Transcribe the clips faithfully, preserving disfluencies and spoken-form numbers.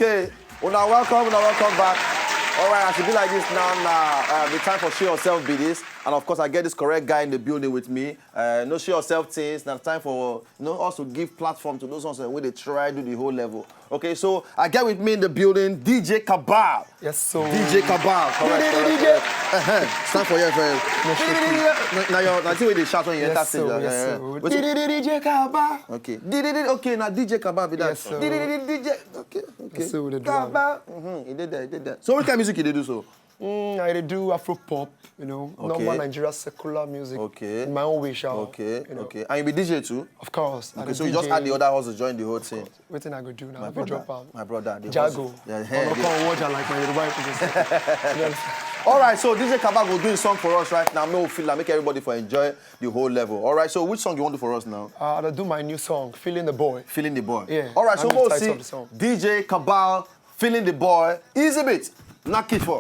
Hey, una welcome, una welcome back. All right, as e be like this now, na uh, the time for show yourself be this. And of course, I get this correct guy in the building with me. Uh, no show yourself things. Now time for you know also give platform to those ones wey dey try do the whole level. Okay, so I get with me in the building D J Kabal. Yes, so D J Kabal, correct, correct, D J. Correct. Uh-huh. Stand for here, friend. Now your now thing wey dey shout when you enter Yes, stage. so, uh, yes, uh, so. wetin- D J Kabal. Okay. D D D. Okay, now D J Kabal be that. Yes, sir. D D D D J. Okay, okay. So we dey do am. Kabal. Mm-hmm. He did that. He did that. So what kind of music you dey do so? Mm, I dey do Afro pop, you know, Okay. normal Nigeria secular music. Okay. In my own way, sha. Okay. You know. Okay. And you be D J too. Of course. I Okay. dey So you D just J. Add the other hustle join the whole thing. Wetin I go do now? My I go brother, drop am. My brother, the Jago. hustle. Yeah, I'm hey, not the- going to watch her like my Yoruba people say. You understand? All right, so D J Kabal go do a song for us right now. Make we feel like make everybody for enjoy the whole level. All right, so which song you want to do for us now? Uh, I'll do my new song, Feeling the Boy. Feeling the boy. Yeah, All right, so I'm we'll excited see of the song. D J Kabal, Feeling the boy. Easy beat. Knock it for.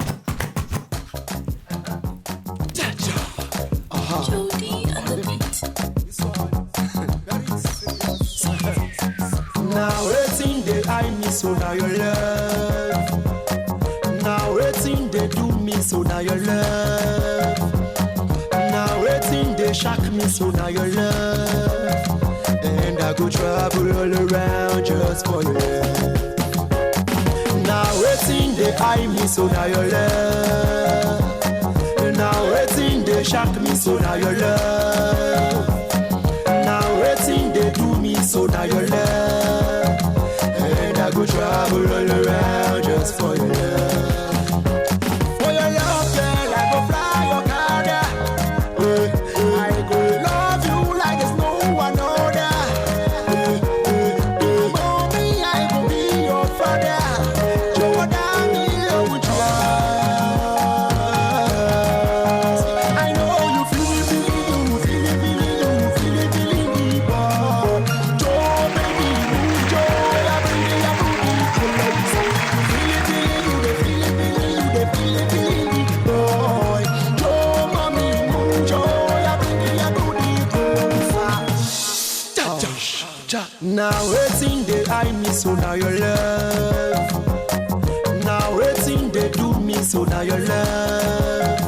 Jody on the beat. Now waiting they eye me so now your love. Now waiting they do me so now your love. Now waiting they shock me so now your love. And I go travel all around just for your love. Now waiting they eye me so now your love. Now waiting they shock me so now your love. Now waiting they do me so now your love. And I go travel all around just for your love. For your love, girl, I go fly your car. I go love you like there's no one other. Mommy, I go be your father. Jordan, you know you are. I know you feel it, feel it, you feel it, feel it, you feel it, feel it, boy. Joe, baby, you Joe, I bring it up to me. You feel it, feel it, you dey feel it, feel it, you dey feel it, feel it, boy. Joe, mommy, you Joe, I bring it up to me. Cha, cha, cha. Now waiting they eye me so now your love. Now waiting they do me so now your love.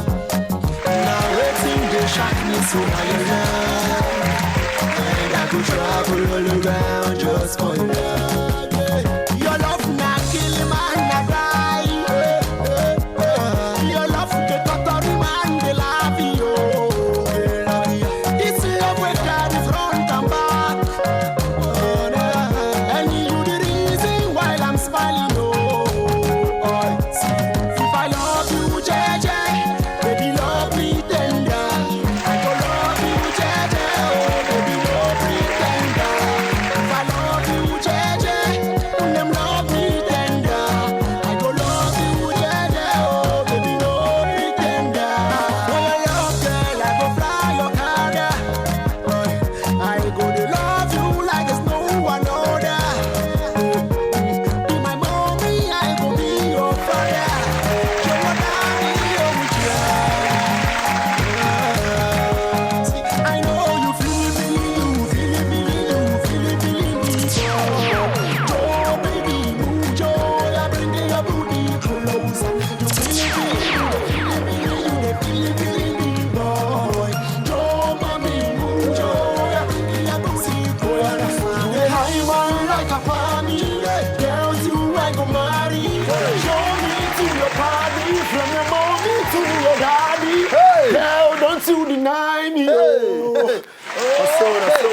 Now waiting they shock me so now your love. And I go travel all around just for your love. Yeah. Your love na kill man na die. Your love dey totori man dey laugh yo. This love wey carry front and back. And you the reason why I'm smiling oh. If I love you, J J, baby love me tender. I go love you, J J, oh baby no pretender. If I love you, J J, dem love me tender. I go love you, J J, oh baby no pretender. For your love, girl, I go fly your car. I go dey love you like there's no one other. Be my mommy, I go be your father. Your daddy, oh, yeah. I know you feel it, feel it, you feel it, feel it, you feel it, feel it, feel it. Oh, baby, move your, I bring your booty closer. You feel it, feel it, you feel it, feel it, you dey feel it, feel it, boy. Joe, mommy, Joe, yeah, yeah, go see, boy, yeah, that's fine. You dey high man like a palmy. Girls, you I go marry. Show me to your party, from your mommy to your daddy. Girl, don't you deny me. Oh. So, so,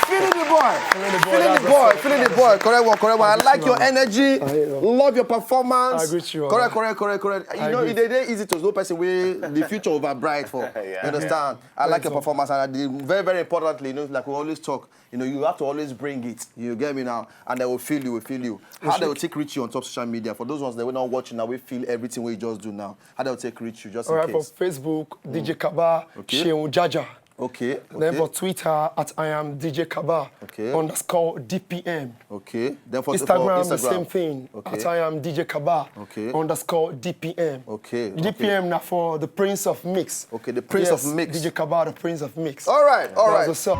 Feeling the boy. Feeling the boy. Feeling the boy. Correct one. Correct one. I like your energy. Love your performance. I agree with you. Correct. Correct. Correct. Correct. You know, it dey easy to know person wey the future over bright for. You understand? I like your performance, and I did, very, very importantly, you know, like we always talk, you know, you have to always bring it. You get me now, and they will feel you. Will feel you. How they will take reach you on top social media for those ones that we not watching now? We feel everything we just do now. How they will take reach you just All in right, for case. Facebook, D J Kabal, Okay. Seun Jaja. Okay. Then Okay. for Twitter, at I am D J Kabal Okay. underscore D P M. Okay. Then for Instagram, for the same thing. Okay. At I am D J Kabal Okay. underscore D P M. Okay, The D P M now for the Prince of Mix. Okay, the Prince Yes, of Mix. D J Kabal, the Prince of Mix. All right. All right. That's what's up.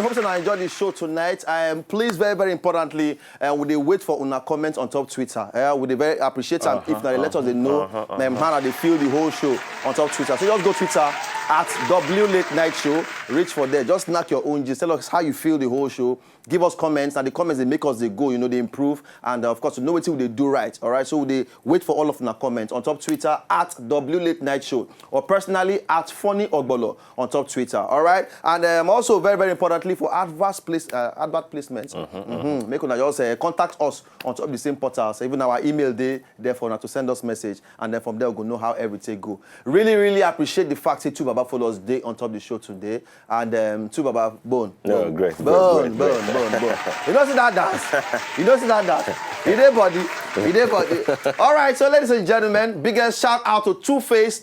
Hope una enjoy the show tonight. Um, please, very, very importantly, uh, we dey wait for una comments on top Twitter. Uh, we dey very appreciate am if na dey let us dey know um, how una dey feel the whole show on top Twitter. So just go Twitter at W Late Night Show. Reach for there. Just knack your own gist. Tell us how you feel the whole show. Give us comments, and the comments dey make us dey go, you know, dey improve. And uh, of course, you know wetin we dey do right. All right, so we dey wait for all of una comments on top Twitter at W Late Night Show or personally at Funny Ogbolo on top Twitter. All right, and um, also very, very importantly for advert place uh, advert placement, mhm, make una just uh, contact us on top the same portals. Even our email dey there for una to send us message, and then from there we go know how everything go. Really, really appreciate the fact say Two Baba Follow Us dey on top the show today, and um, Two Baba Bone. No, great, great, Bone, great, bone, bone, bone. You don't see that dance? You don't see that dance? You dey body? You dey body? All right, so ladies and gentlemen, biggest shout out to Two Face,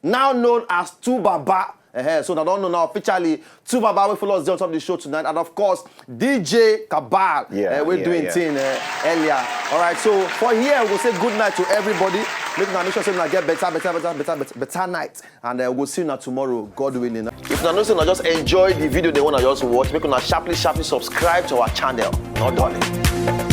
now known as Two Baba. Uh-huh. So I don't know now officially Two Baba will follow us there on top of the show tonight, and of course D J Kabal. Yeah, uh, we're yeah, doing yeah. thing uh, earlier. All right, so for here we say good night to everybody. Make una make sure say una get better, better, better, better, better, better night, and uh, we'll see you now tomorrow, God willing. If una know say una just enjoy the video they wanna just watch, make una sharply, sharply subscribe to our channel. Not darling.